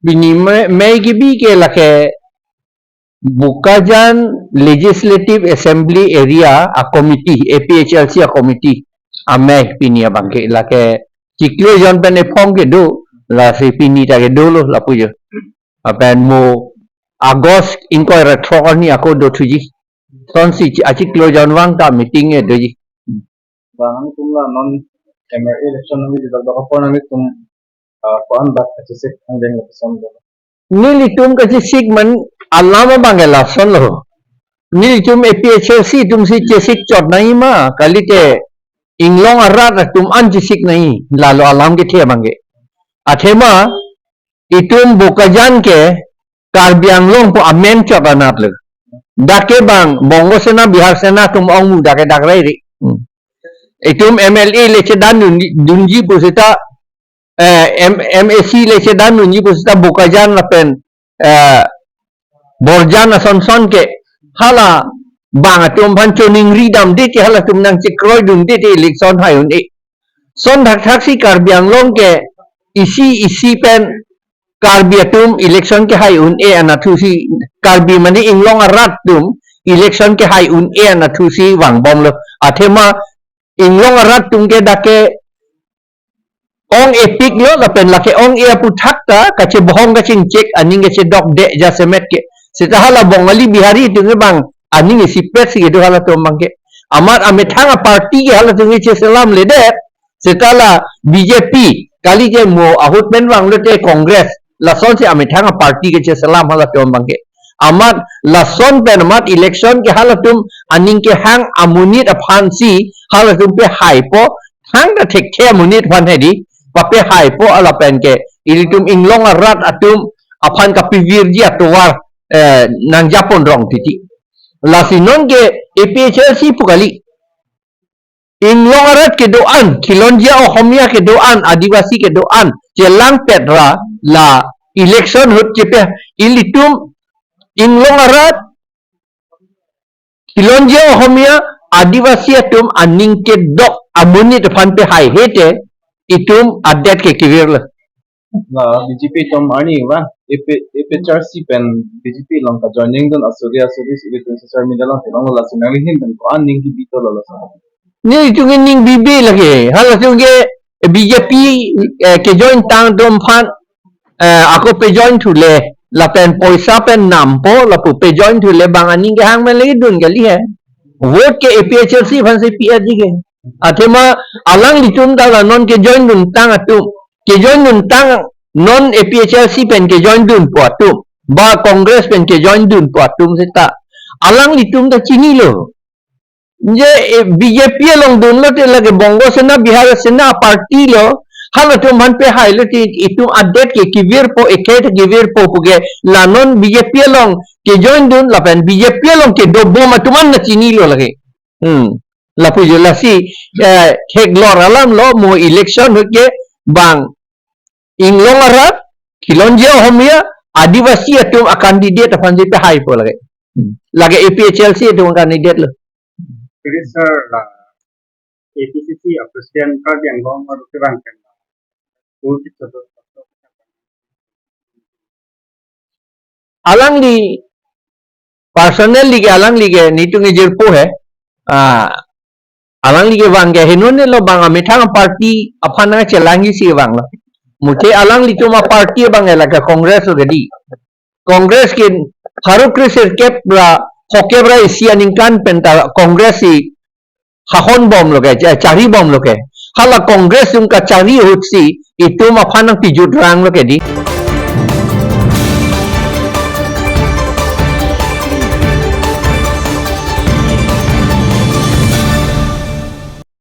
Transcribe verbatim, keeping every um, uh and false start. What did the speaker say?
Pini me, mei kebi ke lake Bokajan Legislative Assembly Area a committee, A P H L C a committee amei pini abang ke lake chiklo jon pen ephong kedo, lasi pini ta kedo lo lapu jo. Lapen mo August ingkoi ra throk arni ako dothuji. Sonsi chi-, achiklo jon vang ta meeting e doji. Bang nangtum la non M L A election nangli dak dak apor nangtum, ah, ko-an bak kachesik angdeng lapuson lo. Nelitum kachesik man alam abang ke lason lo. Nelitum A P H L C atum si chesik chot nangji ma, kalite inglong arat atum an chesik nangji, lalo alam kethe abang ke. Athema itum Bokajan ke Karbi Anglong pu amen chot anat lo. Dak ke bang Bongo Sena, Bihar Sena atum ongmu dak ke dak rai ri. Hmm. Itum M L A le chedan dun, dunji pusita, eh, M-, M A C le chedan dunji pusita Bokajan lapen, eh, Borjan ason son ke hala bang atum aphan choningri damde te, halatum nangchekroidunde te election hai un-e. Son thakthak si Karbi Anglong ke isi isi pen Karbi atum election kehai un-e anatthu si, Karbi mane inglong arat atum election kehai un-e anatthu si vangbom lo. Athema inglong arat atum ke dak ke ong-epik lo, lapen lake ong-e aphuthak ta kachebohong kachingchek, aning kachedokde jasemet ke. Seta hala Bongali Bihari atum ke bang aning isipet si kedo halatum abang ke. Amat amethang a party ke halatum ke cheselamledet. Seta la B J P, kali ke mo ahut pen vanglote Congress, lasonsi amethang a party ke cheselam halatum abang ke. Amat lason pen amat election ke halatum aning kehang amonit aphan si halatum pehaipo, thangta thekthe amonit aphan hedi, papehaipo, lapen ke ilitum inglong arat atum aphan kapivirji atovar, eh, nangjapon rong titi. Lasi non ke A P H L C pu kali. Inglong arat kedo-an, Khilonjia Ohomia kedo-an, Adivasi kedo-an chelangpet ra la election ahut chepe, ilitum inglong arat, Khilonjia Ohomia, Adivasi atum aning kedok amonit aphan pehaihe te itum adet ke kevir lo. La B J P atum arni va, A P, A P H L C pen B J P along kajoining dun asuri asuri si ilitum social media along kelong lo, lasi nangli ahin pen ko-an ning kebi to lo laso. Nelitum ke ning bibe lake. Halatum ke B J P, eh, kejoin tang atum aphan, eh, ako pejoin thule, lapen poisa pen nampo, lapu pejoin thule bang aning kehang pen lake dun kali he. Vote ke A P H L C aphan si pi-etji ke. Athema alanglitum ta la non kejoin dun tang atum, kejoin dun tang non A P H L C pen kejoin dunpo atum, ba Congress pen kejoin dunpo atum seta alanglitum ta chinilo. Je, eh, B J P along dunlote lake Bongo Sena, Bihar Sena party lo, halatum aphan pehailote itum adet ke kevirpo, ekhei ta kevirpo pu ke, la non B J P along kejoin dun, lapen B J P along kedobom atum an ta chinilo lake. Hmm. Lapu jo lasi, eh, theklor alam lo, mo election ahut ke bang inglong arat, Khilonjia Ohomia, Adivasi atum a candidate aphan si pehaipo lake. Hmm. Lake A P H L C atum a candidate lo. Jadi, sir, la A P C C a president Karbi Anglong arlo kevang pen la. Alangli personally ke alangli ke nelitum ke jirpo he. Ah, alangli kevang ke henone lo, bang amethang party aphan nangchelangji si vanglo. Mute alanglitum a party abang ke lake Congress lo kedi. Congress ke pharo kre sirkep ra phokep ra isi aningkan pen ta Congress si hahon bomlo ke, cha-, chari bomlo ke. Hala Congress atum kachari ahut si itum aphan nangpijutranglo kedi.